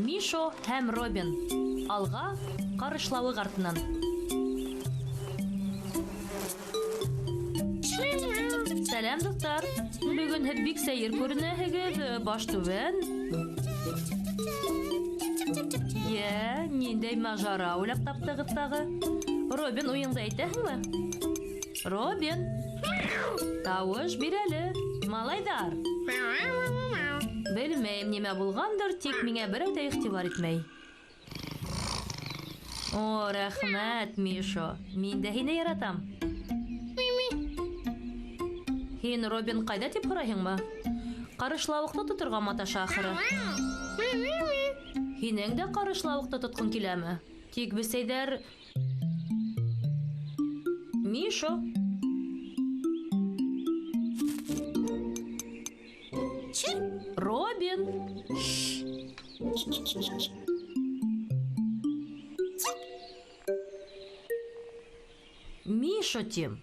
Мишо һәм Робин. Алға, ҡарышлауыҡ артынан. Сәләм, дуҫтар. Бөгөн һеҙ бик сәйер күренәһегеҙ, баш түбән. Йә, ниндәй мажара уйлап таптығыҙ тағы? Робин, уйыңды әйтәһеңме? Робин! Тауыш бир әле, малайҙар! Белмәйем, нимә булғандыр, тик миңә берәү ҙә иғтибар итмәй. О, рәхмәт, Мишо. Мин дә һине яратам. Һин Робин ҡайҙа тип һорайһыңмы? Ҡарышлауыҡты тоторға маташа ахыры. Һинең дә ҡарышлауыҡты тотҡоң киләме? Тик бесәйҙәр... Мишо! Робин! Мишо тим.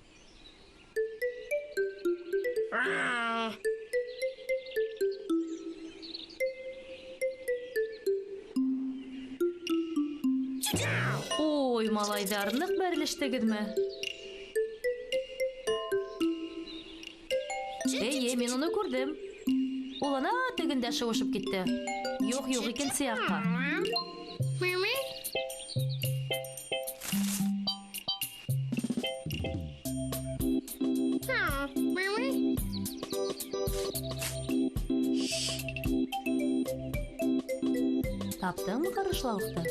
Ой, малайҙар, ныҡ бәрелештегеҙме? Эйе, мин уны күрҙем. Ул ана тегендә шыуышып китте. Юҡ, юҡ, икенсе яҡҡа. Таптыңмы ҡарышлауыҡты?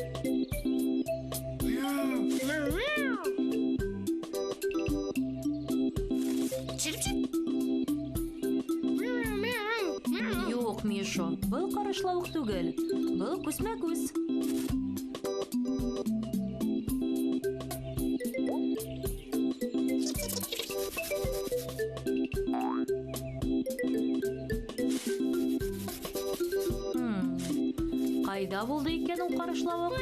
Юҡ, Мишо, был ҡарышлауыҡ түгел. Был күсмә-күс. Ҡайҙа булды икән ул ҡарышлауыҡ?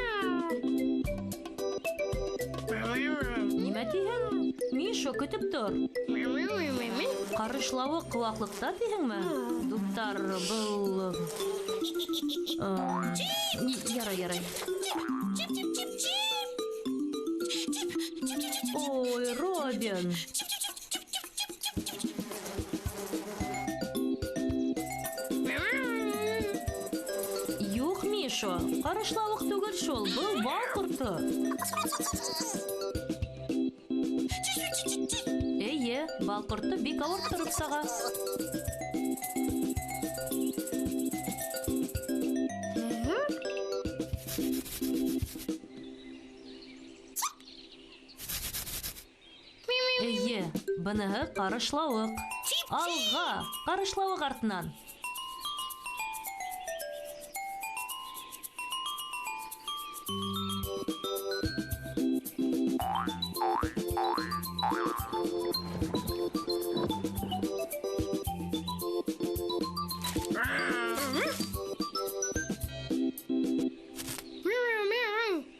Нимә тиһең? Мишо, көтөп тор. Ҡарышлауыҡ ҡыуаҡлыҡта тиһеңме? Дуҫтар, был... Ярай, ярай. Ой, Робин! Юҡ, Мишо, ҡарышлауыҡ түгел шул, был бал ҡорто. Эйе, бал ҡорто бик ауырттырып саға. Эйе, быныһы ҡарышлауыҡ. Алға, ҡарышлауыҡ артынан.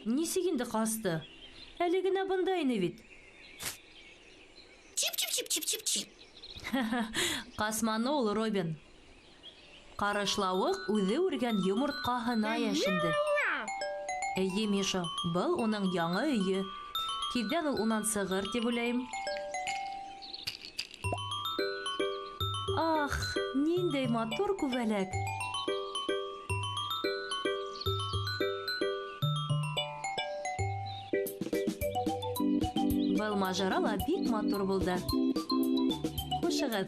Нисек инде ҡасты? Әле генә бында ине бит. Чип-чип-чип-чип-чип-чип. Ҡасманы ул, Робин. Ҡарышлауыҡ үҙе үргән йомортҡаһына йәшенде. Эйе, Миша, был уның яңы өйө. Тиҙҙән ул унан сығыр, тип уйлайым. Ах, ниндәй матур күбәләк! Был мажара ла бик матур булды. Хушығыҙ!